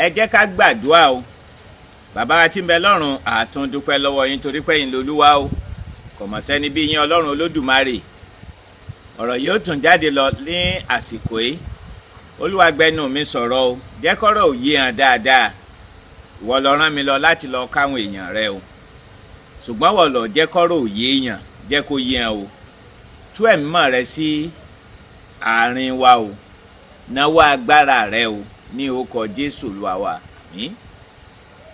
Ẹ jẹ́ ká gbàdúrà o. Bàbá wa tí ń bẹ lọ́run, àtún dúpẹ́ lọ́wọ́ yín torí pé yín lolúwa o. Kò mọ̀ sẹ́ni bí yín, Ọlọ́run Olódùmarè. Ọ̀rọ̀ yóò tún jáde lọ ní àsìkò yìí. Olúwa, gbẹnu mi sọ̀rọ̀ o, jẹ́ kọ́rọ̀ ò yé hàn dáadáa. Ìwọ lọ rán mi lọ láti lọ káwọn èèyàn rẹ o, ṣùgbọ́n wọ́n lọ jẹ́ kọ́rọ̀ ò yé èèyàn, jẹ́ kó yé hàn o. Tú ẹ̀mí mọ́ rẹ sí àárín wa o, náwó agbára rẹ o, ní orúkọ Jésù Olúwa wa, àmín.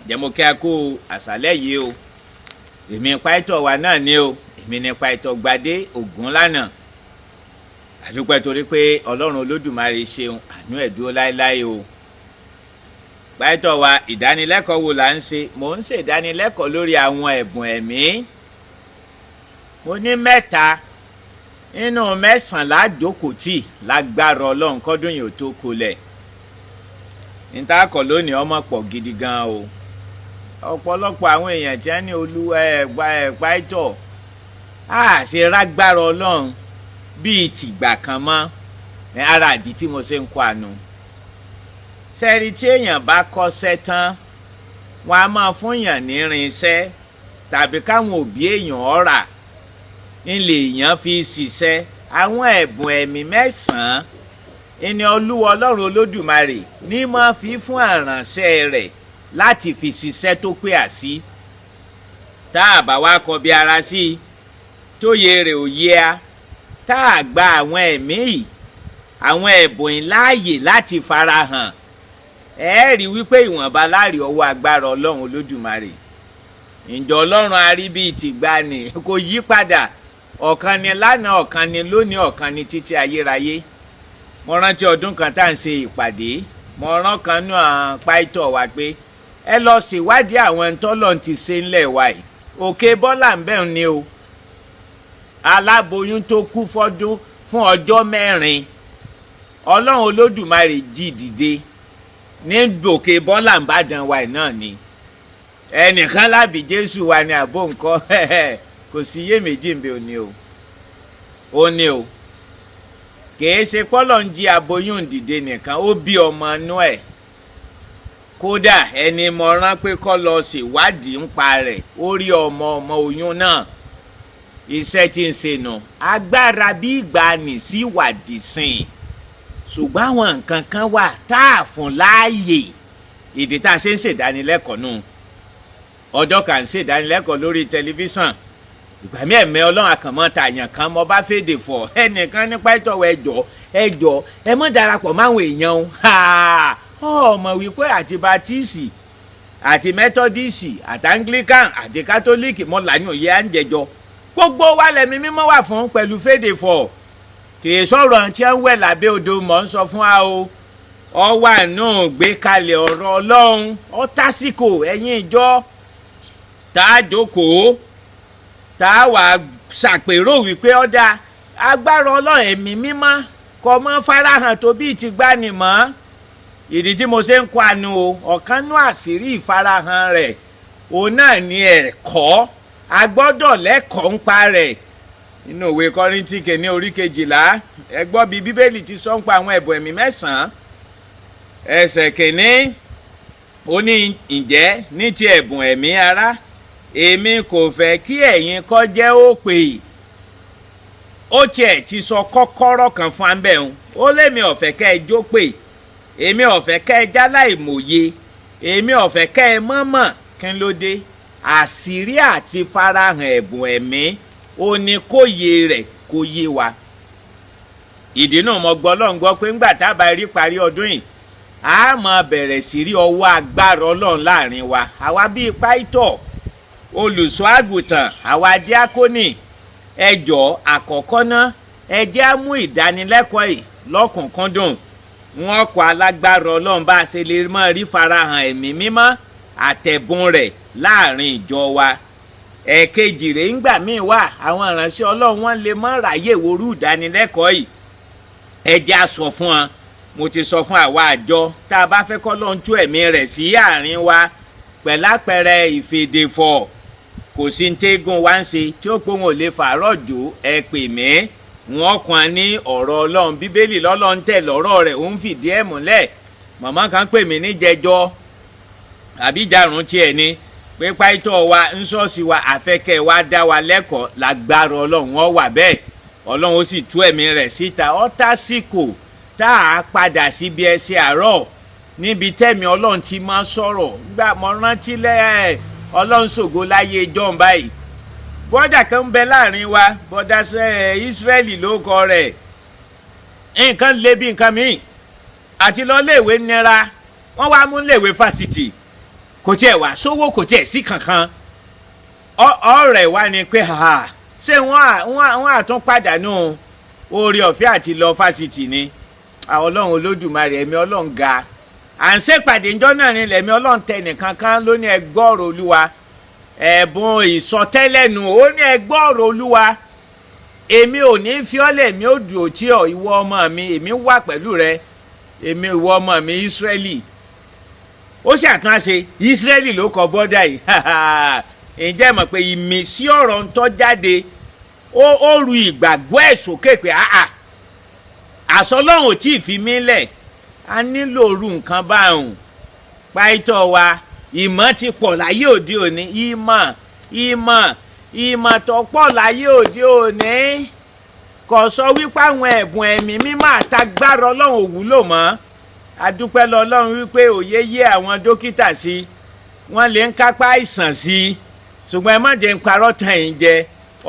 Jẹ́ mo kí a kú àṣálẹ́ yìí o. Èmi pàìtọ́ wa náà ni o, èmi ní Pàìtọ́ Gbadé Ògúnlànà. Àdúpẹ́ torí pé Ọlọ́run Olódùmarè ṣeun, àánú ẹ̀ dúró láéláé o. Pàìtọ́ wa, ìdánilẹ́kọ̀ọ́ wo là ń ṣe? Mò ń ṣe ìdánilẹ́kọ̀ọ́ lórí àwọn ẹ̀bùn ẹ̀mí. Mo ní 3 nínú 9 lájókòó tì lágbára Ọlọ́run kọ́dún yìí ò tó kolẹ̀. Níta kọ̀ lónìí ọmọ pọ̀ gidi gan o. Ọ̀pọ̀lọpọ̀ àwọn èèyàn tí wọ́n ní Olúwa ẹ̀gbá ẹ̀páìtọ̀ á ṣe rágbára Ọlọ́run bíi tìgbà kan mọ́. Ara àdí tí mo ṣe ń kọ́ àánú. Sẹ́rí tí èèyàn bá kọ́ṣẹ́ tán, wọ́n á máa fún èèyàn ní irinṣẹ́ tàbí káwọn òbí èèyàn ọ̀rà ńlẹ̀ èèyàn fi ṣiṣẹ́. Àwọn ẹ̀bùn ẹ̀mí 9 ìní Olúwa Ọlọ́run Olódùmarè ní máa fi fún àránṣẹ́ rẹ̀ láti fi ṣiṣẹ́ tó pé àsí. Tá a bá wá kọbi ara sí i, tóye rẹ̀ ò yé a, tá a gba àwọn ẹ̀mí yìí, àwọn ẹ̀bùn yìí láàyè láti farahàn, ẹ rí wípé ìwọ̀nba láàrí ọwọ́ agbára Ọlọ́run Olódùmarè. Ǹjọ́ Ọlọ́run arí bíi tìgbàanì kò yí padà. Ọ̀kan ni lánàá, ọ̀kan ni lónìí, ọ̀kan ni títí ayérayé. Mo rántí ọdún kan tá à ń ṣe ìpàdé, mo rán kan náà pàìtọ́ wa pé ẹ lọ ṣèwádìí àwọn tọ́lọ̀ ti ṣe ńlẹ̀ wa yìí. Òkè Bọ́là ń bẹ̀ ni o. Aláboyún tó kú fọ́dún fún ọjọ́ 4, Ọlọ́run Olódùmarè jí dìde ní Òkè Bọ́là ń bàdàn wa yìí náà ni. Ẹnìkan lábì Jésù wa ni àbó nǹkan, kò sí iyèméjì ń bẹ òní o, òní o. Kìí ṣe pọ́lọ̀ ń jí aboyún dìde nìkan, ó bí ọmọ inú ẹ̀. Kódà ẹni mo rán pé kó lọ ṣèwádìí ńpa rẹ̀, ó rí ọmọ ọmọ oyún náà. Iṣẹ́ tí ń ṣe nù, agbára bí ìgbàanì sí wàdí sìn. Ṣùgbọ́n àwọn nǹkan kan wà tá a fún láàyè. Ìdí tá a ṣe ń ṣèdánilẹ́kọ̀ọ́ nù. Ọjọ́ kan ń ṣèdánilẹ́kọ̀ọ́ lórí tẹlifíṣàn, ìgbà mi ẹ̀mẹ́ Ọlọ́run àkànmọ́ tààyàn kan, mo bá fèdè fọ̀ ẹnìkan nípa ìtọ̀wọ̀, ẹjọ́ ẹjọ́ ẹ mọ́ darapọ̀ máwọn èèyàn o. Ọmọ wípé àti Baptist àti Methodist àti Anglican àti Catholic mọ́ làyàn yẹ à ń jẹjọ, gbogbo wa lẹ̀mí mímọ́ wà fún pẹ̀lú fèdè fọ̀. Kì í sọ̀rọ̀ tí ń wẹ̀ lábẹ́ odò mọ̀ ń sọ fún wa o. Ọ wà nù gbé kalẹ̀ ọ̀rọ̀ Ọlọ́run. Ọ tásìkò ẹ̀yin ìjọ tá a jókòó, tá a wà ṣàpérò wípé ọ̀dà agbára Ọlọ́run ẹ̀mí mímọ́ kò mọ́ farahàn tó bíi ti gbani mọ́. Ìdí tí mo ṣe ń kọ́ àánú o, ọ̀kan nú àṣírí ìfarahàn rẹ̀ òun náà ni ẹ̀kọ́. A gbọ́dọ̀ lẹ́kọ̀ọ́ ń pa rẹ̀. Nínú ìwé Kọ́ríńtì kìíní orí 12, ẹ gbọ́ bí Bíbélì ti sọ ń pa àwọn ẹ̀bùn ẹ̀mí 9 ẹsẹ̀ 1, ó ní, ǹjẹ́ ní ti ẹ̀bùn ẹ̀mí ará, èmi kò fẹ́ kí ẹ̀yin kó jẹ́ òpè. Ó tiẹ̀ ti sọ kọ́kọ́rọ́ kan fún abẹ́hùn. Ó lémi ò fẹ́ kẹ́ ẹ jópè, èmi ò fẹ́ kẹ́ ẹ jáláìmọ̀ye, èmi ò fẹ́ kẹ́ ẹ mọ̀mọ̀. Kí ló dé? Àṣírí àti farahàn ẹ̀bùn ẹ̀mí ó ní kóye rẹ̀ kó yé wa. Ìdí náà mo gbọ́ Ọlọ́run gbọ́ pé ńgbà tá a bá rí parí ọdún yìí, a máa bẹ̀rẹ̀ sí rí ọwọ́ agbára Ọlọ́run láàrin wa. Àwa bíi pàìtọ́, olùṣọ́ àgùntàn, àwa díákónì, ẹ jọ̀ọ́ àkọ́kọ́ ná ẹ jẹ́ á mú ìdánilẹ́kọ̀ọ́ yìí lọ́kùnkúndùn. Wọ́n kọ́ alágbára Ọlọ́run bá a ṣe lè máa rí farahàn ẹ̀mí mímọ́ àtẹ̀bùn rẹ̀ láàrin ìjọ wa. Ẹ̀ẹ̀kejì rèé, ńgbà míì wà àwọn ìránṣẹ́ Ọlọ́run wọn lè má ráyè worú ìdánilẹ́kọ̀ọ́ yìí. Ẹ jẹ́ á sọ fún wọn. Mo ti sọ fún àwa àjọ tá a bá fẹ́ kọ́ lọ́n tú ẹ̀mí rẹ̀ sí àárín wa pẹ̀lápẹ̀rẹ̀ ìfèdèfọ̀, kò sí tẹ́gùn wá ń ṣe tí ó pé wọn ò lè fàárọ̀ jò, ẹ pè mí. Wọ́n kàn ní ọ̀rọ̀ Ọlọ́run, Bíbélì lọ́lọ́run tẹ̀ lọ́rọ̀ rẹ̀, ó ń fìdí ẹ̀ múlẹ̀. Màmá kan pè mí níjẹjọ́ àbí ìjàrún tiẹ̀ ni pé pàìtọ́ wa ń ṣọ́ọ̀ṣì wa àfẹ́kẹ́ wa dá wa lẹ́kọ̀ọ́. Lágbára Ọlọ́run ó wà bẹ́ẹ̀, Ọlọ́run ó sì tú ẹ̀mí rẹ̀ síta. Ó tásìkò tá a padà síbi ẹsẹ̀ àárọ̀ níbi tẹ́mi Ọlọ́run ti máa sọ̀rọ̀. Gbà mọ́ rántí lẹ́ Ọlọ́run ṣògo láyé John báyìí. Bọ́dà kan ń bẹ láàrin wa, bọ́dà Ísírẹ́lì ló kọ rẹ̀. Nǹkan lé bí nǹkan míì àti lọ léèwé nira, wọ́n wá mú léèwé fásitì, kò tiẹ̀ wá sówó, kò tiẹ̀ sí kankan. Ọ̀rẹ́ wa ni pé ṣé wọ́n àtún pàdánù oore ọ̀fẹ́ àti lọ fásitì ni? Ọlọ́run Olódùmarè, ẹ̀mí Ọlọ́run ga. À ń ṣèpàdé ńjọ́ náà ni lẹ̀mí Ọlọ́run tẹ nìkan kan ló ní ẹgbọ́rọ̀ Olúwa, ẹ̀bùn ìsọtẹ́lẹ̀nu. Ó ní ẹgbọ́rọ̀ Olúwa, èmi ò ní fi ọ́ lẹ̀, èmi ò dùn òtí ọ̀, ìwọ ọmọ mi, èmi wà pẹ̀lú rẹ, èmi ìwọ ọmọ mi Ísírẹ́lì. Ó sì àtúnṣe Ísírẹ́lì ló kọ bọ́dà yìí. Ǹjẹ́ mọ̀ pé ìmísí ọ̀rọ̀ ń tọ́ jáde, ó ru ìgbàgbọ́ ẹ̀ sókè pé àà àsọlọ́run ò tí ì fi mí lẹ̀. A nílò orú nǹkan báwọn pàìtọ́ wa. Ìmọ̀ ti pọ̀ láyé òde òní, ìmọ̀ ìmọ̀ ìmọ̀ tó pọ̀ láyé òde òní kò sọ wípé àwọn ẹ̀bùn ẹ̀mí mímọ́ àtagbára Ọlọ́run ò wúlò mọ́. A dúpẹ́ lọ́lọ́run wípé òye yé àwọn dókítà sí, wọ́n lè ń kápá àìsàn sí, ṣùgbọ́n ẹ má jẹ́ ń parọ́ tàn yín jẹ,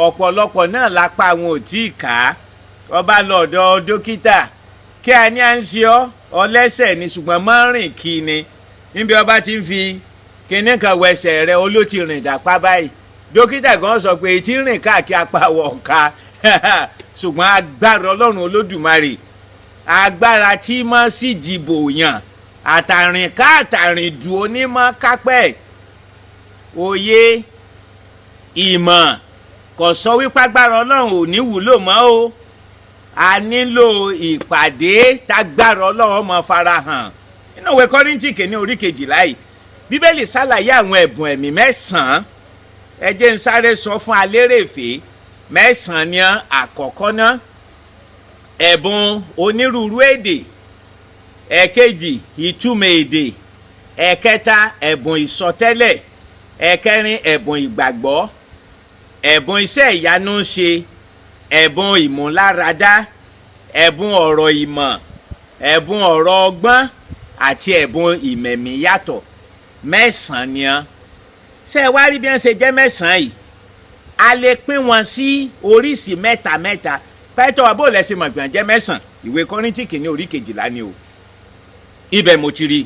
ọ̀pọ̀lọpọ̀ náà lápá àwọn ò tí ì ká. Ọba lọ́dọ̀ dókítà kí a ní à ń ṣe ọ́ ọlẹ́sẹ̀ ni, ṣùgbọ́n má rìn kí ni níbi ọba ti ń fi kinní kan wẹsẹ̀ rẹ olóòtú rìn dàpá báyìí. Dókítà gan sọ pé etí rìn káàkiri apá wọ̀ ká, ṣùgbọ́n agbára Ọlọ́run Olódùmarè, agbára tí mọ́ sí jìbò yàn àtàrìn ká àtàrìn dùn onímọ̀ kápẹ́ òye ìmọ̀ kò sọ wípé agbára Ọlọ́run ò ní wúlò mọ́ o. A nílò ìpàdé tágbára Ọlọ́run mọ́ farahàn. Nínú ìwé Kọ́ríńtì kìíní orí 12 yìí, Bíbélì ṣàlàyé àwọn ẹ̀bùn ẹ̀mí 9. Ẹ jẹ́ n sáré sọ fún alérèfé. 9 ni. Àkọ́kọ́ ná, ẹ̀bùn onírúurú èdè. Ẹ̀kejì, ìtumọ̀ èdè. Ẹ̀kẹta, ẹ̀bùn ìsọtẹ́lẹ̀. Ẹ̀kẹrin, ẹ̀bùn ìgbàgbọ́, ẹ̀bùn iṣẹ́ ìyanu ń ṣe, ẹ̀bùn ìmúláradá, ẹ̀bùn ọ̀rọ̀ ìmọ̀, ẹ̀bùn ọ̀rọ̀ ọgbọ́n àti ẹ̀bùn ìmẹ̀mí yàtọ̀. 9 ni ọ́n. Ṣé ẹ wá rí bí wọ́n ṣe jẹ́ 9 yìí? A lè pín wọn sí oríṣìí mẹ́ta mẹ́ta. Pẹ́tọ́ abó lẹ́sìn mọ̀gbọ̀n jẹ́ 9. Ìwé Kọ́ríńtì kìíní orí 12 ni o, ibẹ̀ mo ti rí.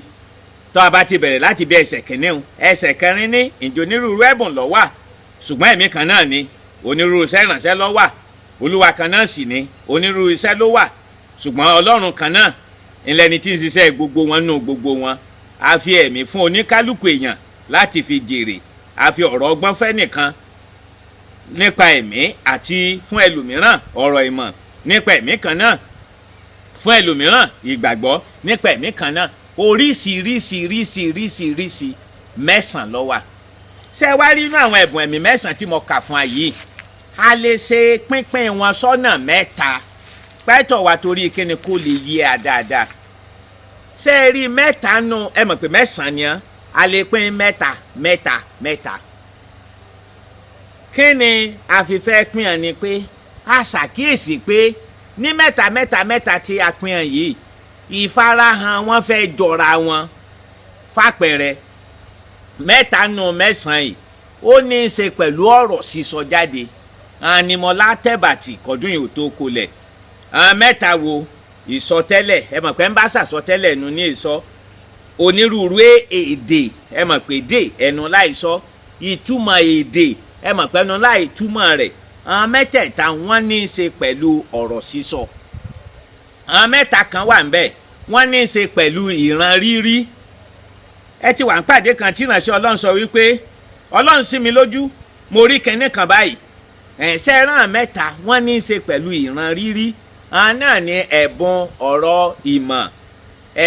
Tó a bá ti bẹ̀rẹ̀ láti bí ẹsẹ̀ kìíní o, ẹsẹ̀ kẹrin ní ìjọ onírúurú ẹ̀bùn ló wà, ṣùgbọ́n ẹ̀mí kan náà ni. Onírúurú iṣẹ́ ìrànṣẹ́ ló wà, Olúwa kan náà sì ni. Onírúurú iṣẹ́ ló wà, ṣùgbọ́n Ọlọ́run kan náà ńlẹ́ni tí ń ṣiṣẹ́ gbogbo wọn nù gbogbo wọn. A fi ẹ̀mí fún oníkálukú èèyàn láti fi jèrè. A fi ọ̀rọ̀ ọgbọ́n fẹ́ nìkan nípa ẹ̀mí, àti fún ẹlòmíràn ọ̀rọ̀ ìmọ̀ nípa ẹ̀mí kan náà, fún ẹlòmíràn ìgbàgbọ́ nípa ẹ̀mí kan náà. Oríṣiríṣiríṣiríṣiríṣi 9 ló wà. Ṣé ẹ wá rí inú àwọn ẹ̀bùn ẹ̀mí 9 tí mo kà fún wa yìí, a lè ṣe pínpín wọn sọ́nà mẹ́ta pẹ́tọ̀ wa torí kíni kó lè yé a dáadáa. Ṣé ẹ rí mẹ́ta nù? Ẹ mọ̀ pé 9 ni a lè pín mẹ́ta mẹ́ta mẹ́ta. Kí ni a fi fẹ́ pín ẹ? Ni pé a ṣàkíyèsí pé ní mẹ́ta mẹ́ta mẹ́ta tí a pín ẹ yìí, ìfarahàn wọn fẹ́ jọra wọn. Fàpẹẹrẹ, 3 nù 9 yìí, ó ní í ṣe pẹ̀lú ọ̀rọ̀ sísọ jáde. Ànimọ̀lá tẹ̀bàtì kọ̀dún yìí ò tó kolẹ̀. Àwọn 3 wo? Ìsọtẹ́lẹ̀, ẹ mọ̀ pé ń bá ṣàsọtẹ́lẹ̀ nu ní ìsọ. Onírúurú èdè, ẹ mọ̀ pé dè ẹnu láìsọ. Ìtumọ̀ èdè, ẹ mọ̀ pé ẹnu láì túmọ̀ rẹ̀. Àwọn mẹ́tẹ̀ẹ̀ta wọ́n ní í ṣe pẹ̀lú ọ̀rọ̀ sísọ. Àwọn 3 kan wà ńbẹ̀, wọ́n ní í ṣe pẹ̀lú ìran rírí. Ẹ ti wà ń pàdé kan tí ìránṣẹ́ Ọlọ́run sọ wípé Ọlọ́run sí mi lójú, mo rí kinní kan báyìí. Ẹ̀ṣẹ́ ràn 3 wọ́n ní í ṣe pẹ̀lú ìran rírí. Àwọn náà ní ẹ̀bùn ọ̀rọ̀ ìmọ̀,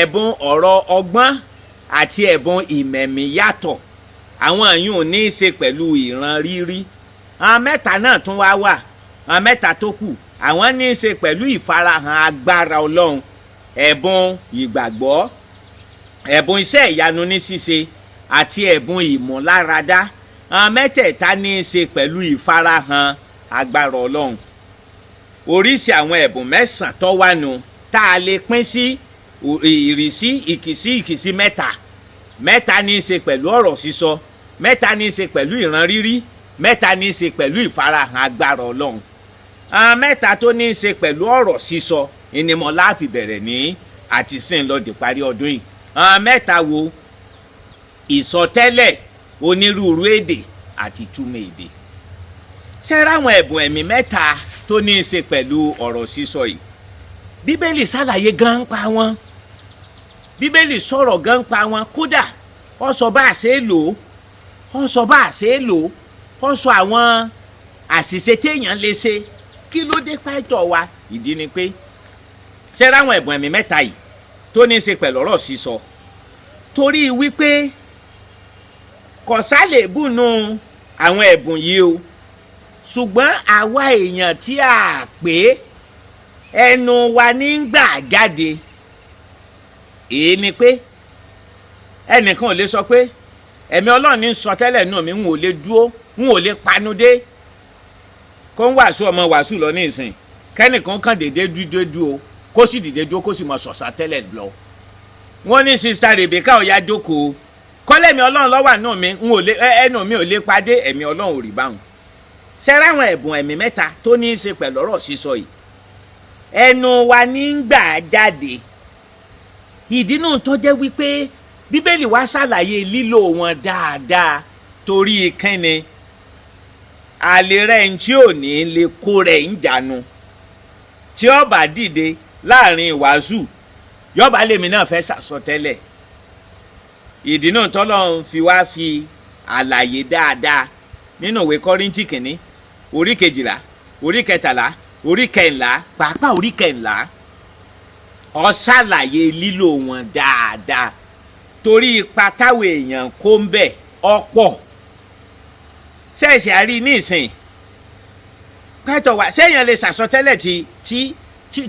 ẹ̀bùn ọ̀rọ̀ ọgbọ́n àti ẹ̀bùn ìmẹ̀mí yàtọ̀. Àwọn yìí ò ní í ṣe pẹ̀lú ìran rírí. Àwọn 3 náà tún wá wà. Àwọn 3 tó kù, àwọn ní í ṣe pẹ̀lú ìfarahàn agbára Ọlọ́run: ẹ̀bùn ìgbàgbọ́, Ẹ̀bùn iṣẹ́ ìyanu ní ṣíṣe àti ẹ̀bùn ìmúláradá, àwọn mẹ́tẹ̀ẹ̀ta ní í ṣe pẹ̀lú ìfarahàn agbára Ọlọ́run. Oríṣi àwọn ẹ̀bùn mẹ́sàn-án tó wà nù tá a lè pín sí ìrísí ìkìsí ìkìsí mẹ́ta. Mẹ́ta ní í ṣe pẹ̀lú ọ̀rọ̀ sísọ, mẹ́ta ní í ṣe pẹ̀lú ìran rírí, mẹ́ta ní í ṣe pẹ̀lú ìfarahàn agbára Ọlọ́run. Àwọn mẹ́ta tó ní í ṣe pẹ̀lú ọ̀rọ̀ sísọ ìnimọ̀ láàfin bẹ̀rẹ̀ ní àti sìn lọ di parí ọdún yìí. Àwọn mẹ́ta wo? Ìsọtẹ́lẹ̀, onírúurú èdè àti túmọ̀ èdè. Ṣé ráwọn ẹ̀bùn ẹ̀mí mẹ́ta tó ní í ṣe pẹ̀lú ọ̀rọ̀ sísọ yìí, Bíbélì ṣàlàyé gan pa wọn. Bíbélì sọ̀rọ̀ gan pa wọn. Kódà ó sọ bá a ṣe é lò ó, sọ bá a ṣe é lò ó, sọ àwọn àṣìṣe téèyàn lè ṣe. Kí ló dé pẹ́tọ̀ wa? Ìdí ni pé ṣé ráwọn ẹ̀bùn ẹ̀mí mẹ́ta yìí tó ní í ṣe pẹ̀lú ọ̀rọ̀ sísọ, torí wípé kọ̀sálẹ̀bùnú àwọn ẹ̀bùn yìí o, ṣùgbọ́n àwa èèyàn tí a pè ẹnu wa ní gbà jáde. Èyí ni pé ẹnìkan ò lè sọ pé ẹ̀mí Ọlọ́run ní sọ tẹ́lẹ̀ nù mí, n ò lè dúró, n ò lè panu dé. Kó ń wàásù ọmọ wàásù lọ ní ìsìn, kẹ́nìkan kàn déédéé dúdú dúró, kó sì dìde dúró, kó sì mọ sọ̀sà tẹ́lẹ̀ lọ. Wọ́n ní Sista Rebecca ọ̀ya jókòó, kọ́lẹ́mi Ọlọ́run ló wà nù mí, n ò lè ẹnu mi ò lè padé. Ẹ̀mí Ọlọ́run ò rí báwọn. Ṣẹ́ra àwọn ẹ̀bùn ẹ̀mí mẹ́ta tó ní í ṣe pẹ̀lú ọ̀rọ̀ sísọ yìí, ẹnu wa ní ń gbà jáde. Ìdí náà tó jẹ́ wípé Bíbélì wa ṣàlàyé lílò wọn dáadáa, torí kínni àlè rẹ̀ ń tí ò ní lè kó rẹ̀ ń jánu tí ó bá dìde láàrin ìwàásù, yọba lèmi náà fẹ́ sàsọtẹ́lẹ̀. Ìdí náà tọ́lọ́run fi wá fi àlàyé dáadáa nínú ìwé Kọ́ríńtì kìíní orí 12, orí 13, orí 14, pàápàá orí 14, ó ṣàlàyé lílò wọn dáadáa, torí ipa táwọn èèyàn kó ń bẹ̀ ọ̀pọ̀. Ṣẹ̀ṣẹ̀ àrí ní ìsìn pẹ́tọ̀ wá ṣéèyàn lè ṣàsọtẹ́lẹ̀ tí tí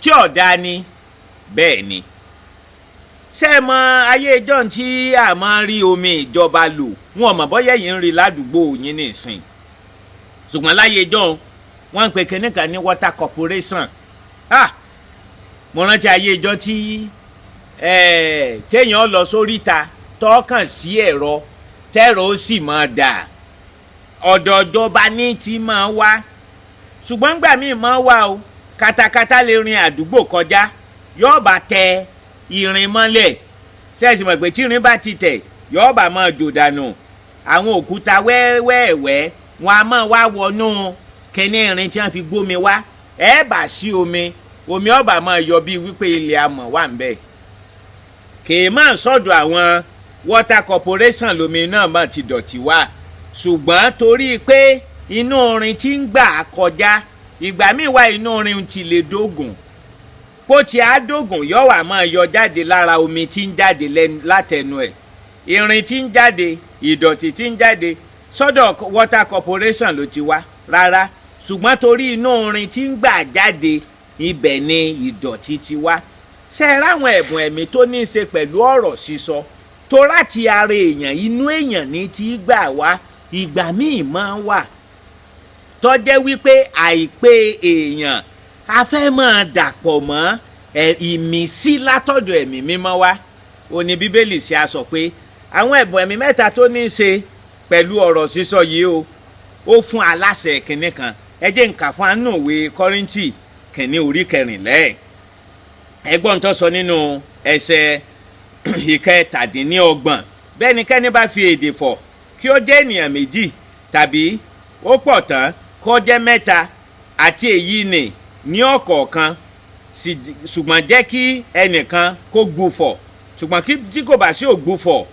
tí ọ̀dà ni? Bẹ́ẹ̀ ni. Ṣé ẹ mọ ayé john tí a máa ń rí omi ìjọba lò? Wọn mọ̀ bọ́yá yìí ń rí ládùúgbò yín nìsín, ṣùgbọ́n láyé john wọ́n ń pe kinní kan ní water corporation. Ah, mo rántí ayé ìjọ tí téèyàn lọ sóríta tọ́kàn sí ẹ̀rọ tẹ́rọ ó sì máa dà ọ̀dọ̀ ìjọba ní ti máa wá. Ṣùgbọ́n ńgbà míì máa wá o, katakata lè rin àdúgbò kọjá, yóò bá tẹ irin mọ́lẹ̀. Sẹ́ẹ̀sì mọ̀ pé tí irin bá ti tẹ̀, yóò bá máa jò dànù. Àwọn òkúta wẹ́wẹ́wẹ́ wọn a máa wá wọnú kíní irin tí wọ́n fi gbómi wá. Ẹ bá sí omi, omi ọba máa yọ bíi wípé ilẹ̀ amọ̀ wà ń bẹ̀. Kèé máa sọ̀dọ̀ àwọn water corporation lomi náà máa ti dọ̀tí wá, ṣùgbọ́n torí pé inú orin tí ń gbà kọjá, ìgbà míì wá inú orin ti lè dógùn, bó ti á dógùn yóò wá máa yọ jáde lára omi tí ń jáde látẹnu ẹ̀, irin tí ń jáde, ìdọ̀tí tí ń jáde. Sọ́dọ̀ water corporation ló ti wá? Rárá, ṣùgbọ́n torí inú orin tí ń gbà jáde, ibẹ̀ ni ìdọ̀tí ti wá. Ṣe é ráwọn ẹ̀bùn ẹ̀mí tó ní í ṣe pẹ̀lú ọ̀rọ̀ sísọ tó láti ara èèyàn, inú èèyàn ní ti gbà wá, ìgbà míì máa ń wà tó jẹ́ wípé àìpé èèyàn a fẹ́ máa dàpọ̀ mọ́ ìmísí látọ̀dọ̀ ẹ̀mí mímọ́ wá. Ó ní Bíbélì ṣe a sọ pé àwọn ẹ̀bùn ẹ̀mí mẹ́ta tó ní í ṣe pẹ̀lú ọ̀rọ̀ sísọ yìí o, ó fún aláṣẹ kìnní kan. Ẹ jẹ́ n kà fún anú ìwé Kọ́ríńtì kìnní orí 14. Ẹgbọ́n tó sọ nínú ẹsẹ̀ 37: bẹ́ẹ̀ ni kẹ́ni bá fi èdè fọ̀, kí ó jẹ́ ènìyàn méjì tàbí ó pọ̀ tán kó jẹ́ mẹ́ta, àti èyí nì ní ọ̀kọ̀ọ̀kan, ṣùgbọ́n jẹ́ kí ẹnìkan kó gbufọ̀. Ṣùgbọ́n tí kò bá sí ògbufọ̀,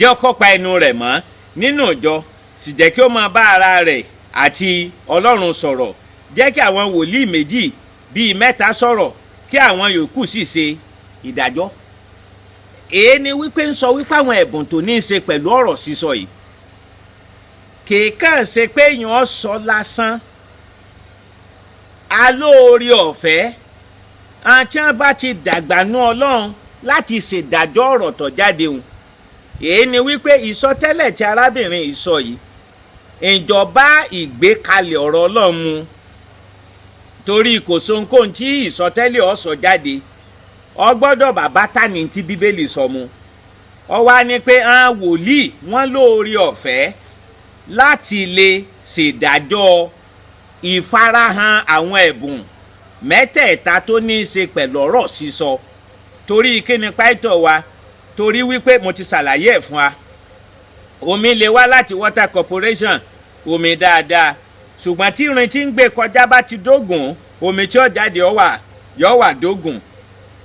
jẹ́ kó pa ẹnu rẹ̀ mọ́ nínú ìjọ, sì jẹ́ kí ó máa bá ara rẹ̀ àti Ọlọ́run sọ̀rọ̀. Jẹ́ kí àwọn wòlíì méjì bíi mẹ́ta sọ̀rọ̀, kí àwọn yòókù sì ṣe ìdájọ́. Èyí ni wípé ń sọ wípé àwọn ẹ̀bùn tó ní í ṣe pẹ̀lú ọ̀rọ̀ sísọ yìí kèékàn ṣe pé èèyàn sọ lásán. Alóore ọ̀fẹ́ àti wọn bá ti dàgbà nú Ọlọ́run láti ṣèdájọ́ ọ̀rọ̀ tó jáde hùn. Èyí ni wípé ìsọtẹ́lẹ̀ tí arábìnrin yìí sọ yìí, ìjọba ìgbékalẹ̀ ọ̀rọ̀ Ọlọ́run mu, torí kò sóhunkóhun tí ìsọtẹ́lẹ̀ ó sọ jáde, ó gbọ́dọ̀ bàbá tani tí Bíbélì sọ mu. Ó wá ní pé àwọn wòlíì wọ́n lóore ọ̀fẹ́ láti lè ṣèdájọ́ ìfarahàn àwọn ẹ̀bùn mẹ́tẹ̀ẹ̀ta tó ní í ṣe pẹ̀lú ọ̀rọ̀ sísọ. Torí kíni pàìtọ̀ wa? Torí wípé mo ti ṣàlàyé ẹ̀ fún wa, omi lè wá láti Water Corporation, omi dáadáa, ṣùgbọ́n tí irin tí ń gbé kọjá bá ti dógùn, omi tí ó jáde ó wà yó wà dógùn.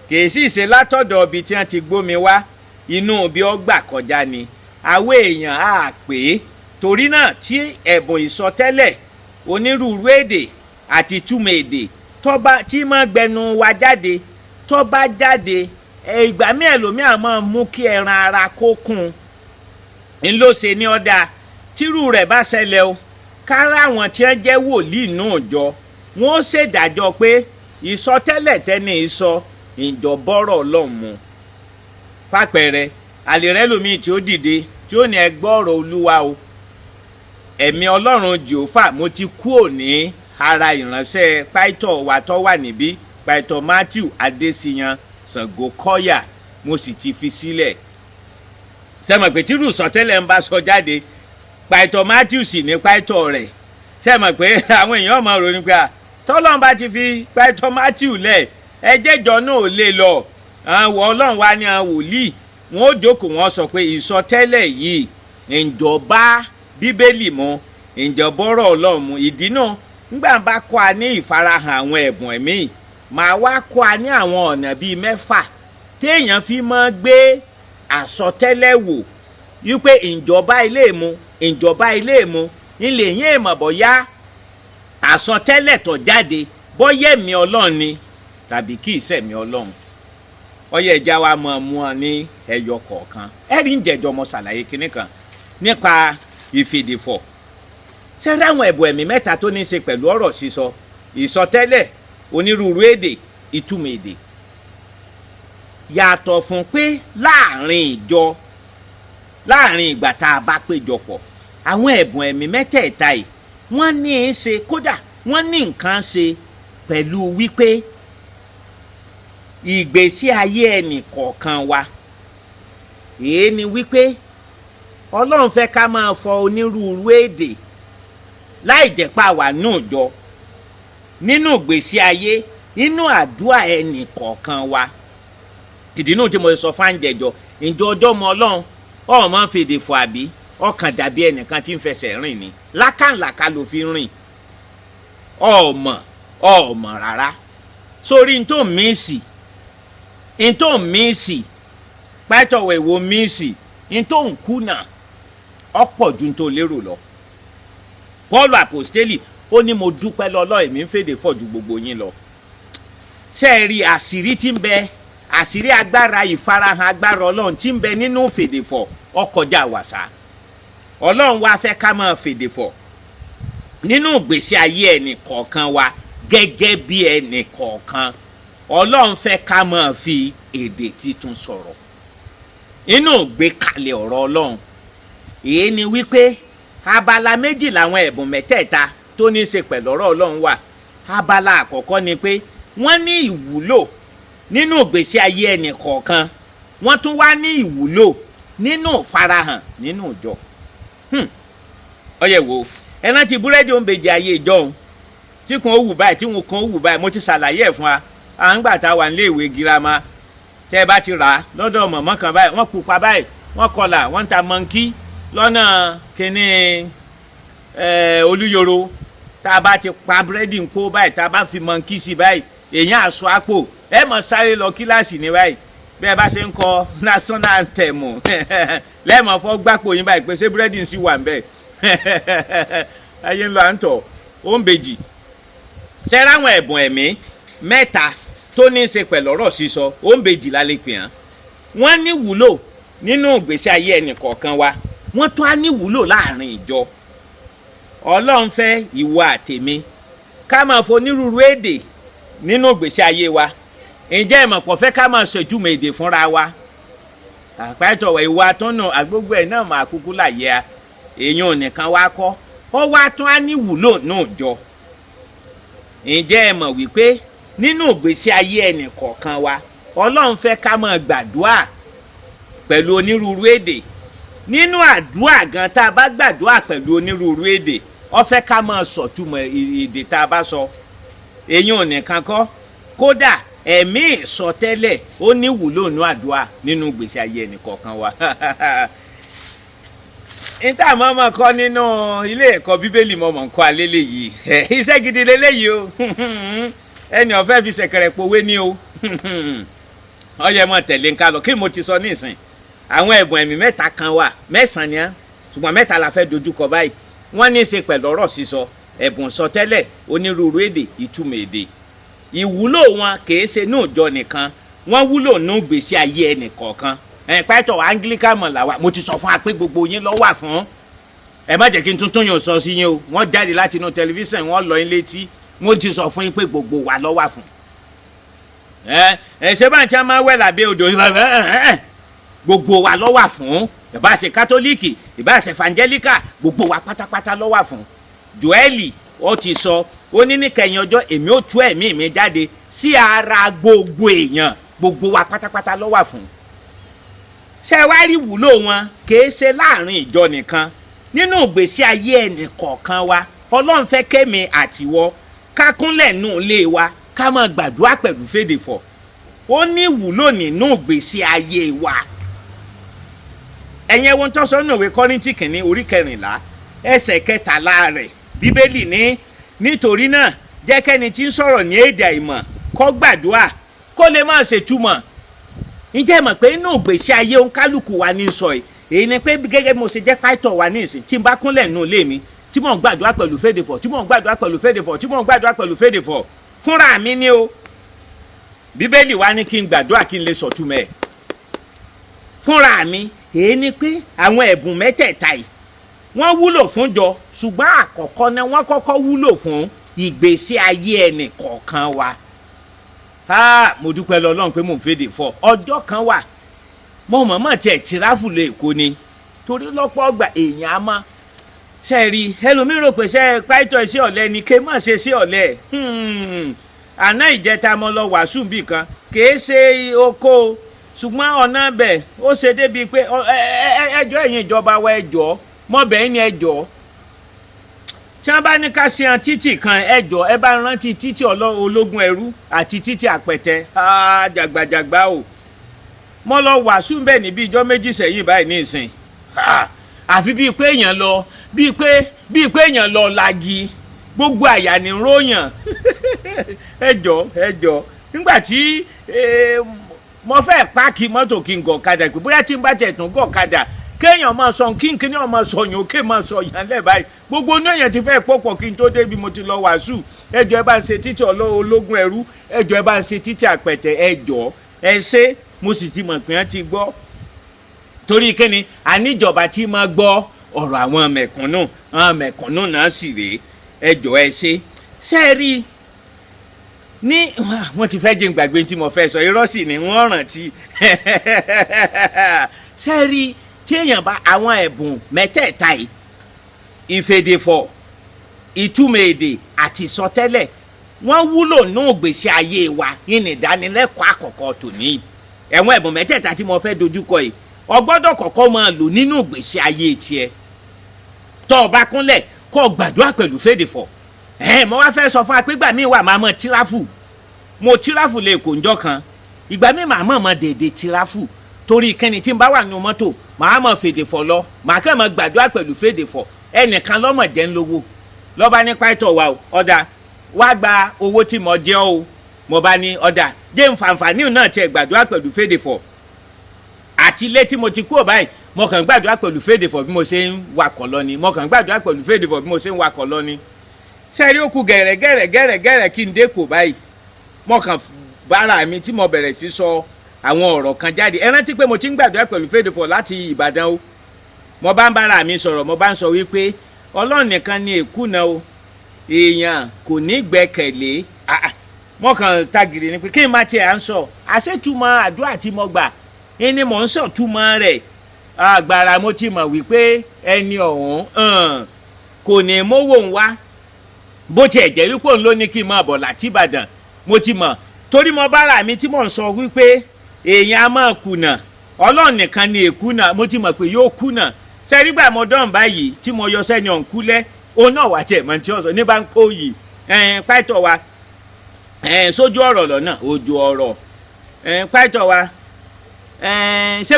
Kì í sì ṣe látọ̀dọ̀ ibi tí wọ́n ti gbómi wá, inú ibi ó gbà kọjá ni àwọn èèyàn á pè é. Torí náà tí ẹ̀bùn ìsọtẹ́lẹ̀ onírúurú èdè àti ìtumọ̀ èdè tọ́ba tí máa gbẹnu wa jáde, tọ́ba jáde, ìgbà míì ẹlòmíà máa mú kí ẹran ara kó kún un ńlọ ṣe ní ọ̀dà. Tírú rẹ̀ bá ṣẹlẹ̀ o, kára àwọn tí wọ́n jẹ́ wòlíì náà jọ, wọ́n ó ṣèdájọ́ pé ìsọtẹ́lẹ̀ tẹ́ni ìsọ ìjọbọ́rọ̀ Ọlọ́run mu. Fàpẹẹrẹ, àlèrẹ́ lomi tí ó dìde tí ó ní ẹ gbọ́ ọ̀rọ̀ Olúwa o, ẹ̀mí Ọlọ́run Jèhófà, mo ti kú òní ara ìránṣẹ́ pàìtọ́ wa tó wà níbí, Pàìtọ́ Matthew Adésíyan Ṣàngókọ́yà, mo sì ti fi sílẹ̀. Sẹ́mọ̀ pé tírú ìsọtẹ́lẹ̀ ń bá sọ jáde, Pàìtọ́ Matthew sì ní pàìtọ́ rẹ̀. Sẹ́mọ̀ pé àwọn èèyàn máa ronú pé tọ́lọ́n bá ti fi Pàìtọ́ Matthew lẹ̀, ẹjẹ́jọ náà ò lè lọ. Àwọn Ọlọ́run wa ní àwọn wòlíì wọn ó jókòó, wọn sọ pé ìsọtẹ́lẹ̀ yìí ìjọba Bíbélì mu, ìjọbọ́rọ̀ Ọlọ́run mu. Ìdí náà ńgbà bá kọ́ a ní ìfarahàn àwọn ẹ̀bùn ẹ̀mí, màá wá kọ́ a ní àwọn ọ̀nà bíi mẹ́fà téèyàn fi máa gbé àsọtẹ́lẹ̀ wò wípé ìjọba ilé mu, ìjọba ilé mu ilé yín èèmọ̀ bọ́yá àsọtẹ́lẹ̀ tó jáde bọ́yá ẹ̀mí Ọlọ́run ni tàbí kì í ṣẹ̀mí Ọlọ́run. Ọyẹ ẹja wa máa mú ọ ní ẹyọ kọ̀ọ̀kan. Ẹ̀rí ń jẹ̀jọ́ mo ṣàlàyé kinní kan nípa ìfèdèfọ̀. Ṣẹ́rí àwọn ẹ̀bùn ẹ̀mí mẹ́ta tó ní í ṣe pẹ̀lú ọ̀rọ̀ sísọ, ìsọtẹ́lẹ̀, onírúurú èdè, ìtumọ̀ èdè. Yàtọ̀ fún pé láàrin ìjọ, láàrin ìgbà tá a bá péjọpọ̀, àwọn ẹ̀bùn ẹ̀mí mẹ́tẹ̀ẹ̀ta yìí wọ́n ní í ṣe, kódà wọ́n ní nǹkan ṣe pẹ̀lú wípé ìgbésí ayé ẹnì kọ̀ọ̀kan wa. Èyí ni wípé Ọlọ́run fẹ́ ká máa fọ onírúurú èdè láì jẹ́ pé àwa náà jọ nínú ìgbésí ayé, inú àdúrà ẹnì kọ̀ọ̀kan wa. Ìdí náà tí mo sọ fáńjẹjọ, ǹjọ́ ọjọ́ mọ Ọlọ́run ọ̀ máa ń fèdè fò àbí ọkàn dàbí ẹnìkan tí ń fẹsẹ̀ rìn ni, lákàlàkà ló fi rìn, ọ̀mọ̀ ọ̀mọ̀ rárá. Sórí n tó míìsì, n tó míìsì pẹ́tọ̀wẹ̀ wo míìsì, n tó ń kùnà ọ̀pọ̀ ju n tó lérò lọ. Paul Apostoli ó ní mo dúpẹ́ lọ́lọ́, èmi ń fèdè fọ̀ ju gbogbo yín lọ. Ṣé ẹ rí àṣírí tí ń bẹ, àṣírí agbára ìfarahàn agbára Ọlọ́run tí ń bẹ nínú fèdè fọ̀ ọkọjá wàsá. Ọlọ́run wá fẹ́ ká máa fèdè fọ̀ nínú ìgbésí ayé ẹnì kọ̀ọ̀kan wa gẹ́gẹ́ bí ẹnì kọ̀ọ̀kan. Ọlọ́run fẹ́ ká máa fi èdè titun sọ̀rọ̀ inú ìgbékalẹ̀ ọ̀rọ̀ Ọlọ́run. Èyí ni wípé abala méjì làwọn ẹ̀bùn mẹ́tẹ̀ẹ̀ta tó ní í ṣe pẹ̀lú ọ̀rọ̀ Ọlọ́run wà. Abala àkọ́kọ́ ni pé wọ́n ní ìwúlò nínú ìgbésí ayé ẹnì kọ̀ọ̀kan, wọ́n tún wá ní ìwúlò nínú ìfarahàn nínú ìjọ. Ọyẹ wo ẹ rántí búrẹ́dì òǹbejì ayé ìjọun tí kan ó wù báyìí, tí wọn kan ó wù báyìí. Mo ti ṣàlàyé ẹ̀ fún wa à ń gbà tá a wà nílé ìwé girama. Tẹ́ ẹ bá ti rà á lọ́dọ̀ mọ̀mọ́ kan báyìí, wọ́n pupa báyìí, wọ́n kọlà, wọ́n ń ta mọ́ńkì lọ́nà kínní Olúyoro. Tá a bá ti pa búrẹ́dì ń kó báyìí, tá a bá fi mọ́ńkì sí báyìí, èèyàn àṣọ àpò ẹ mọ̀ sáré lọ kíláàsì ní báyìí. Bẹ́ẹ̀ bá ṣe ń kọ national anthem lẹ́ẹ̀mọ̀ fọ́ gbápò yín báyìí pé ṣé búrẹ́dì ń sì wà ń bẹ̀. Ayé ń lọ à ń tọ̀ ó ń bejì. Ṣẹ́ra àwọn ẹ̀bùn ẹ̀mí mẹ́ta tó ní í ṣe pẹ̀lú ọ̀rọ̀ sísọ, ó ń bejì lálẹ́ pè hàn. Wọ́n ní wúlò nínú ìgbésí ayé ẹnì kọ̀ọ̀kan wa, wọ́n tún á ní wúlò láàrin ìjọ. Ọlọ́run fẹ́ ìwọ àtèmi ká máa fo onírúurú èdè nínú ìgbésí ayé wa. Ǹjẹ́ ẹ mọ̀ pọ̀ fẹ́ ká máa ṣètúmọ̀ èdè fúnra wa? Àpẹtọ̀ ìwà tọ́nà àgbógbó ẹ̀ náà máa kúkú láyé a. Èèyàn ò nìkan wá kọ́, ó wá tún á ní wúlò náà jọ. Ǹjẹ́ ẹ mọ̀ wípé nínú ìgbésí ayé ẹnì kọ̀ọ̀kan wa, Ọlọ́run fẹ́ ká máa gbàdúà pẹ̀lú onírúurú èdè. Nínú àdúà gan, tá a bá gbàdúà pẹ̀lú onírúurú èdè, ó fẹ́ ká máa sọ̀túmọ̀ èdè tá a bá sọ. Èyàn ò nìkan kọ́, kódà ẹ̀mí ìsọtẹ́lẹ̀ ó ní wúlò nínú àdúà nínú ìgbésí ayé ẹnì kọ̀ọ̀kan wa. Níta mọ́ kọ́ nínú ilé ẹ̀kọ́ Bíbélì, mọ́ mọ́ ń kọ́ alẹ́ léyìí. Iṣẹ́ gidi lélẹ́yìí o. Ẹni ó fẹ́ fi ṣẹ̀kẹ̀rẹ̀ pòwe ní o. Ọyẹ mọ́ tẹ̀lé ń ká lọ. Kí mo ti sọ nísìn, àwọn ẹ̀bùn ẹ̀mí mẹ́ta kan wà, mẹ́sàn-án ni á, ṣùgbọ́n mẹ́ta la fẹ́ dojúkọ báyìí. Wọ́n ní í ṣe pẹ̀lú ọ̀rọ̀ sísọ, ẹ̀bùn sọtẹ́lẹ̀, onírúurú èdè, ìtumọ̀ èdè. Ìwúlò wọn kìí ṣe ní òjọ nìkan, wọ́n wúlò ní ìgbésí ayé ẹnì kọ̀ọ̀kan. Ẹ̀ pẹ́tọ̀ Anglican mọ̀ làwà, mo ti sọ fún wa pé gbogbo yín ló wà fún. Ẹ má jẹ́ kí n tuntun yóò sọ sí yín o. Wọ́n jáde láti inú tẹlifíṣàn, wọ́n lọ yín létí. Mo ti sọ fún yín pé gbogbo wa ló wà fún. Ẹ ẹ ṣé bá ń tí a máa wẹ̀ lábẹ́ odò, gbogbo wa ló wà fún. Ìbá ṣe Kátólíìkì, ìbá ṣe Evangelical, gbogbo wa pátápátá ló wà fún. Joẹ́lì ó ti sọ, ó ní níkẹyìn ọjọ́, èmi ó tú ẹ̀mí mi jáde sí ara gbogbo èèyàn. Gbogbo wa pátápátá ló wà fún. Ṣé ẹ wá rí wúlò wọn, kìí ṣe láàrin ìjọ nìkan. Nínú ìgbésí ayé ẹnì kọ̀ọ̀kan wa, Ọlọ́run fẹ́ kémi àtiwọ́ ká kúnlẹ̀ nù ilé wa, ká máa gbàdúrà pẹ̀lú fèdèfọ̀. Ó ní ìwúlò nínú ìgbésí ayé wa. Ẹ̀yin ẹ̀wọ̀n tó sọ nínú ìwé Kọ́ríńtì kìíní orí 14 ẹsẹ̀ 13 rẹ̀. Bíbélì ní, nítorí náà, jẹ́ kẹ́ni tí ń sọ̀rọ̀ ní èdè àìmọ̀ kó gbàdúrà kó lè máa ṣètumọ̀. Ǹjẹ́ mọ̀ pé inú ìgbésí ayé òǹkálùkù wa ní sọ yìí, èyí ni pé gẹ́gẹ́ bí mo ṣe jẹ́ pásítọ̀ wa ní ìsìn, tí n bá kúnlẹ̀ nínú ilé mi, tí mò ń gbàdúrà pẹ̀lú fèdèfọ̀, tí mò ń gbàdúrà pẹ̀lú fèdèfọ̀, tí mò ń gbàdúrà pẹ̀lú fèdèfọ̀ fúnra mi ni o. Bíbélì wa ní kí n gbàdúrà kí n lè sọ̀túmọ̀ ẹ̀ fúnra mi. Èyí ni pé àwọn ẹ̀bùn mẹ́tẹ̀ẹ̀ta yìí, wọ́n wúlò fún jọ, ṣùgbọ́n àkọ́kọ́ náà, wọ́n kọ́kọ́ wúlò fún ìgbésí ayé ẹnì kọ̀ọ̀kan wa. Mo dúpẹ́ lọ́lọ́run pé mò ń fèdè fọ̀. Ọjọ́ kan wà, mo mọ̀mọ́ tiẹ̀ tìráfù lọ Èkó ni, torí lọ́pọ̀ ọgbà èèyàn á máa ṣe rí ẹlòmíràn rò pé ṣe pàìtọ́ sí ọ̀lẹ ni. Ké má ṣe sí ọ̀lẹ. Àná ìjẹta mo lọ wàásù bì kan, kìí ṣe oko, ṣùgbọ́n ọ̀nà bẹ̀ ó ṣe débi pé ẹjọ́, ẹ̀yin ìjọba wa, ẹjọ́ mọ̀bẹ̀ ní ẹjọ́, tí wọ́n bá ní ká ṣe hàn títì kan, ẹjọ́ ẹ bá rántí títì Ológun Ẹrú àti títì Àpẹtẹ. Jàgbàjàgbà o. Mo lọ wàásù bẹ́ẹ̀ níbi ìjọ méjì sẹ́yìn báyìí ní ìsìn, àfi bíi pé èèyàn lọ, bíi pé èèyàn lọ lagi, gbogbo àyà ní ròyàn. Ẹjọ́, ẹjọ́, nígbà tí mo fẹ́ park mọ́tò kí n gọ̀kadà, pé bóyá tí n bá tẹ̀ tún gọ̀kadà, kéèyàn máa sọ kí n kíní ọmọ sọyàn òkè máa sọ yàn lẹ́ báyìí, gbogbo inú èèyàn ti fẹ́ pọ̀pọ̀ kí n tó débi mo ti lọ wàásù. Ẹjọ́, ẹ bá ń ṣe títì Ológun Ẹrú. Ẹjọ́, ẹ bá ń ṣe títì Àpẹtẹ. Ẹjọ́, ẹ ṣe. Mo sì ti mọ̀ pé wọ́n ti gbọ́, torí kíni? Àníjọba tí máa gbọ́ ọ̀rọ̀ àwọn mẹ̀kúnnù, àwọn mẹ̀kúnnù náà sì rèé. Ẹjọ́, ẹ ṣe. Ṣe é rí ní wọ́n ti fẹ́ jẹ́ n gbàgbé tí mo fẹ́ sọ, irọ́ sì ni wọ́n rántí. Ṣe é rí tí èèyàn bá àwọn ẹ̀bùn mẹ́tẹ̀ẹ̀ta yìí, ìfèdèfọ̀, ìtumọ̀ èdè àti ìsọtẹ́lẹ̀, wọ́n wúlò ní ìgbésí ayé wa. Yìí ní ìdánilẹ́kọ̀ọ́ àkọ́kọ́ tòní. Ẹ̀wọ̀n ẹ̀bùn mẹ́tẹ̀ẹ̀ta tí mo fẹ́ dojúkọ yìí, o gbọ́dọ̀ kọ́kọ́ máa lò nínú ìgbésí ayé tiẹ̀. Tó o bá kúnlẹ̀ kó o gbàdúrà pẹ̀lú fèdèfọ̀. Ẹ̀ mo wá fẹ́ sọ fún wa pé ìgbà míì wà, máa mọ̀ travel. Mo travel lè kó njọ́ kan. Ìgbà míì, màá mọ̀ mọ̀ dèdè travel, torí kẹ́ni tí n bá wà nínú mọ́tò, màá mọ̀ fèdèfọ̀ lọ, màá kàn mọ̀ gbàdúrà pẹ̀lú fèdèfọ̀. Ẹnìkan lọ́mọ̀ jẹ́ ń lówó lọ́ba ní pàìtọ̀ wa o, ọ̀dà wá gba owó tí mo jẹ́ o. Mo bá ní ọ̀dà jẹ́ nfàǹfààní náà tiẹ̀ gbàdúrà pẹ̀lú fèdèfọ̀. Àti ilé tí mo ti kúrò báyìí, mo kàn gbàdúrà pẹ̀lú fèdèfọ̀ bí mo ṣe ń wakọ̀ lọ ni. Mo kàn gbàdúrà pẹ̀lú fèdèfọ̀ bí mo ṣe ń wakọ̀ lọ ni. Sẹ́rí, ó kù gẹ̀rẹ́ gẹ̀rẹ́ gẹ̀rẹ́ gẹ̀rẹ́ kí n dé kò báyìí, mo kàn bára mi tí mo bẹ̀rẹ̀ sí sọ àwọn ọ̀rọ̀ kan jáde. Ẹ rántí pé mo ti ń gbàdúrà pẹ̀lú fèdèfọ̀ láti Ìbàdàn o. Mo bá ń bára mi sọ̀rọ̀, mo bá ń sọ wípé Ọlọ́run nìkan ni èkúnà o, èèyàn kò ní gbẹ́kẹ̀lé. Mo kàn tagìrì ni pé kí n má tiẹ̀ à ń sọ àṣetúmọ̀ àdúrà tí mo gbà ẹni mò ń sọ túmọ̀ rẹ̀. Agbára mo ti mọ̀ wípé ẹni ọ̀hún kò ní mówó ń wá, bó tiẹ̀ jẹ́ wípé òun ló ní kí n máa bọ̀ láti Ìbàdàn. Mo ti mọ̀ torí mo bára mi tí mò ń sọ wípé èèyàn á máa kùnà, Ọlọ́run nìkan ni èkùnà. Mo ti mọ̀ pé yóò kùnà. Sẹ́rígbà mo dán báyìí tí mo yọ sẹ́ni ọ̀nkúlẹ̀, òun náà wà tiẹ̀ mọ̀ tí ó sọ ní bá ń pò yìí pàìtọ́ wa sójú ọ̀rọ̀ lọ́nà ojú ọ̀rọ̀ pàìtọ́ wa ṣé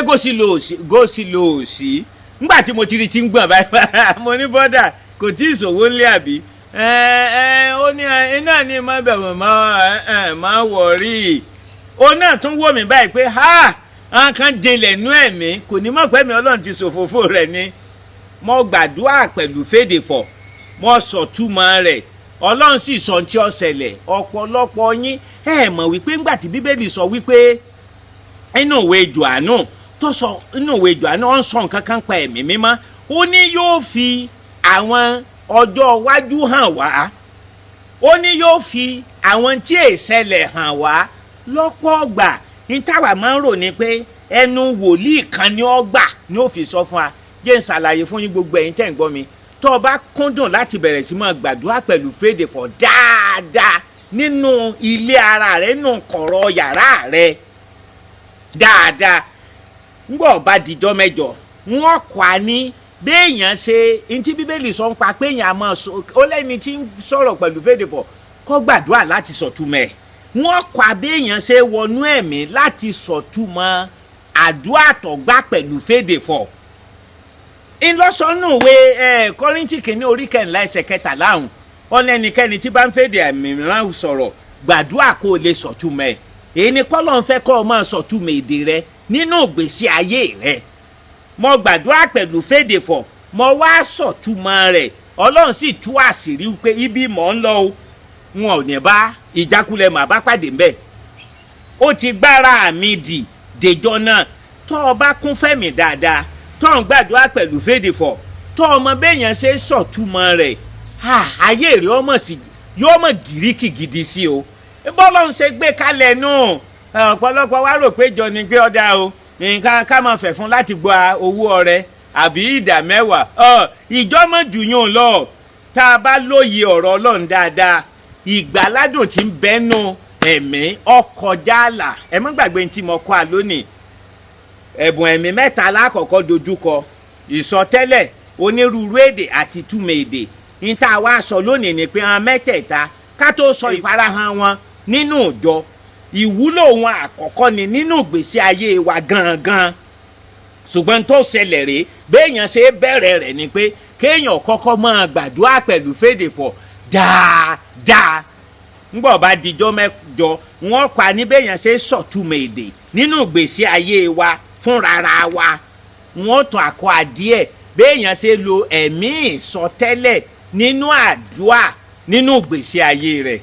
gósì lò sí. Ngbà tí mo ti rí ti ń gbọ̀n báyìí, mo ní bọ́dà kò tí ì sòwò ńlẹ̀ àbí ó ní iná ní má bẹ̀rù má wọ̀rí. Òun náà tún wò mí báyìí pé ha nǹkan jinlẹ̀ nú ẹ̀mí, kò ní mọ̀ pé mi Ọlọ́run ti ṣòfófó rẹ̀ ni. Mo gbàdúrà pẹ̀lú fèdè fọ̀, mo sọ̀túmọ̀ rẹ̀, Ọlọ́run sì sọ tí ó ṣẹlẹ̀. Ọ̀pọ̀lọpọ̀ yín ẹ mọ̀ wípé ńgbà tí Bíbélì sọ wípé inú ìwé Jòhánù tó sọ, inú ìwé Jòhánù, ó ń sọ nǹkan kan pa ẹ̀mí mímọ́. Ó ní yóò fi àwọn ọjọ́ iwájú hàn wá, ó ní yóò fi àwọn tí èsẹlẹ̀ hàn wá. Lọ́pọ̀ ọgbà ní táwa máa ń rò ní pé ẹnu wòlíì kan ni ó gbà ni ó fi sọ fún wa. Jẹ́ n ṣàlàyé fún yín, gbogbo ẹ̀yin tẹ́ ń gbọ́ mi, tó o bá kúndùn láti bẹ̀rẹ̀ sí máa gbàdúrà pẹ̀lú fèdè fọ̀ dáadáa nínú ilé ara rẹ, nínú kọ̀rọ̀ yàrá rẹ dáadáa, ńgbọ́ bá dijọ́ mẹ́jọ, wọ́n kọ́ a ní béèyàn ṣe ntí Bíbélì sọ ń pa pé èèyàn máa sọ. Ó lẹ́ni tí ń sọ̀rọ̀ pẹ̀lú fèdè fọ̀ kó gbàdúrà láti sọ̀túmọ̀ ẹ̀. Wọ́n kọ́ a béèyàn ṣe wọnú ẹ̀mí láti sọ̀túmọ̀ àdúrà tó gbà pẹ̀lú fèdè fọ̀. Ńlọsọnù ìwé ẹ Kọ́ríńtì kìíní orí 14 ẹsẹ̀ 13 ọ̀hún, ọ̀nà ẹnikẹ́ni tí bá ń fèdè ẹ̀mí mìíràn sọ̀rọ̀, gbàdúrà kó o lè sọ̀túmọ̀ ẹ̀. Èyí ni kọ́lọ́ ń fẹ́ kọ́ ọ máa sọ̀túmọ̀ èdè rẹ nínú ìgbésí ayé rẹ. Mo gbàdúrà pẹ̀lú fèdè fọ̀, mo wá sọ̀túmọ̀ rẹ̀, Ọlọ́run sì tú àṣírí pé ibi mò ń lọ o, wọn ò ní bá ìjákulẹ̀ mà bá pàdé ńbẹ̀. Ó ti gbára mi dì dèjọ́ náà. Tó o bá kún fẹ́mi dáadáa, tó o ń gbàdúrà pẹ̀lú fèdè fọ̀, tó o mọ béèyàn ṣe sọ̀túmọ̀ rẹ̀, ayé rẹ̀ ọmọ sí yóò mọ̀ gíríkì gidi sí o. Bọ́lá ń ṣe gbé kalẹ̀ nù. Ọ̀pọ̀lọpọ̀ wa rò pé jọ ni pé ọ̀dà o, nǹkan ká máa fẹ̀ fún láti gba owó ọrẹ àbí ìdá mẹ́wàá. Ìjọ mọ̀ jù yún lọ. Tá a bá lóye ọ̀rọ̀ Ọlọ́run dáadáa, ìgbàládùn tí ń bẹ́nu ẹ̀mí ọkọjá àlà. Ẹ má gbàgbé ní tí mo kọ́ a lónìí. Ẹ̀bùn ẹ̀mí mẹ́ta lákọ̀ọ́kọ́ dojúkọ: ìsọtẹ́lẹ̀, onírúurú èdè àti túmọ̀ èdè. Ní tá a wá sọ lónìí ni pé àwọn mẹ́tẹ̀ẹ̀ta, ká tó sọ ìfarahàn wọn nínú ìjọ, ìwúlò wọn àkọ́kọ́ ni nínú ìgbésí ayé wa gangan. Ṣùgbọ́n tó ṣẹlẹ̀ rèé, béèyàn ṣe bẹ̀rẹ̀ rẹ̀ ni pé kéèyàn kọ́kọ́ máa gbàdúrà pẹ̀lú fèdè fọ̀ dáadáa. Ńgbọ̀ bá dijọ́ mẹ́jọ, wọ́n kọ́ ní béèyàn ṣe sọ̀túnmọ̀ èdè nínú ìgbésí ayé wa fúnrara wa. Wọ́n tún àkọ́ adìẹ béèyàn ṣe lo ẹ̀mí ìsọtẹ́lẹ̀ nínú àdúrà nínú ìgbésí ayé rẹ̀.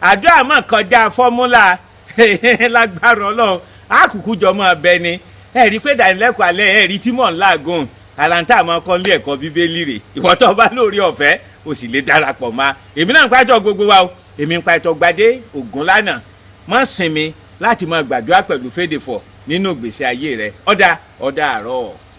Àdúrà mọ̀ kọjá fọ́múlà. Lágbára Ọlọ́run, àkùkù jọ mọ́ ọbẹ̀ ni. Ẹ rí i pé ìdánilẹ́kọ̀ọ́ alẹ́, ẹ rí tí mò ń làágùn ara ń tà mọ́ kọ́ nílé ẹ̀kọ́ Bíbélì rè. Ìwọ tó bá lórí ọ̀fẹ́, o sì lè darapọ̀ mọ́ èmi náà. Ń pàjọ gbogbo wa o, èmi ń pa ẹ̀tọ́ gbadé ògùn lánàá. Má sinmi láti máa gbàdúrà pẹ̀lú fèdè fọ̀ nínú ìgbésí ayé rẹ. Ọ̀dà ọ̀dà àárọ̀.